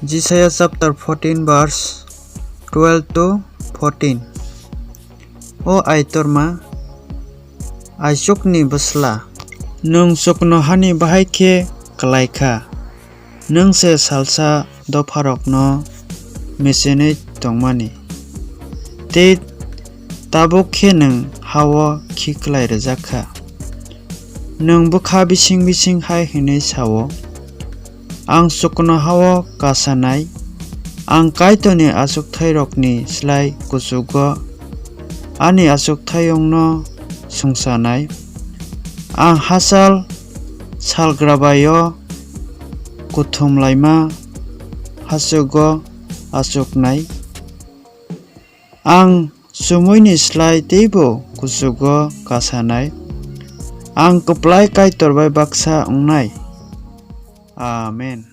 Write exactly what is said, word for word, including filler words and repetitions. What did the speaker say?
Jisaiya chapter fourteen verse twelve to fourteen. O Aitorma, aichukni bwsla, nwng chuknohani bahai khe klai kha. Nwng se salsa dopharokno mechenwi tongmani, tei tabuk khe nwng ha-o khiklai rwjak kha. Nwng bwkha bising bising hai hwnwi sa-o, "Ang chuknoha-o kasanai, ang Kaitorni achukthairokni slai kuchugo ani achukthayungno songchanai. Ang hachal salgrabai-o kuthum laima hachugo achuknai. Ang chumuini slai teibo kuchugo kasanai. Ang kwplai Kaitor bai baksa wngnai." Amen.